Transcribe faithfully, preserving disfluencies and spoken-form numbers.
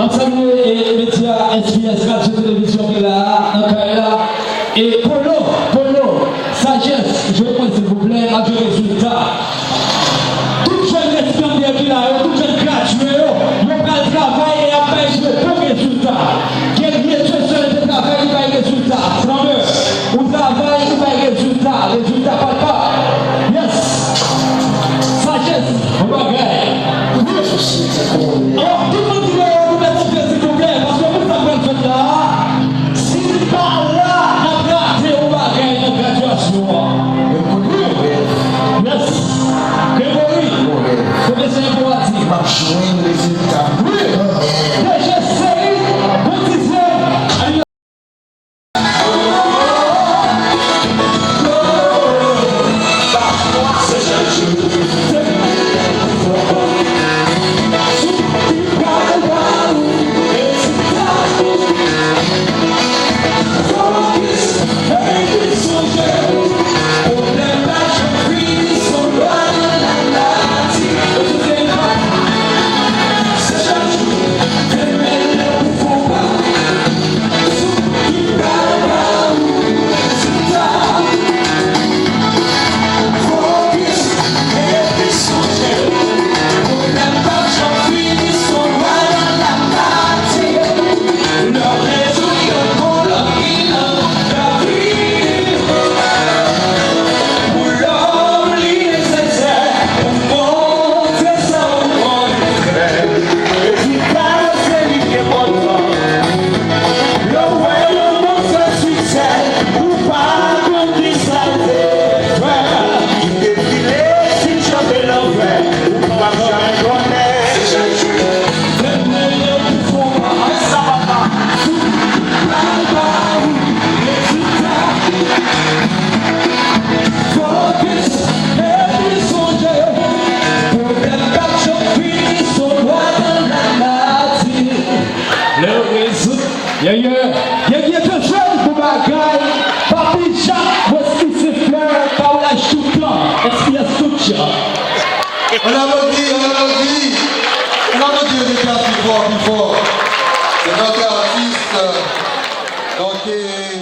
Ansanm e medya S P S Radio Televizyon ki la a, nan kay la. E Polo, Polo, Sajès, jwe pou mwen silvouplè, n ap jwe rezilta. Tout jèn residyan ki la yo, tout jèn gradye yo, yo pral travay e y ap bay de bon rezilta. Gen de jèn te travay, li bay rezilta. Flanbè, ou travay, ou bay rezilta. Rezilta palpab. Yes! Sajès, bon bagay. Wi. Alò, tout moun ki deyò, nou mèt monte, silvouplè, paske moun sa pral fèt la a, si l pa la, n ap rate yon bagay nan gradyasyon an. Wi. Yes. Gregory, pwofesè Epo a di. M ap jwenn rezilta. Wi. D J Seri, bon dizyèm. Lè yo rezoud, yeah, yeah. Gen, gen de jèn bon bagay. Papi Jak, Wesley Siffleur, Paola toutan, S P S tout jan. Ann aplodi, ann aplodi. Ann aplodi Ezekias pi fò, pi fò. Se notre artiste. Donc, euh,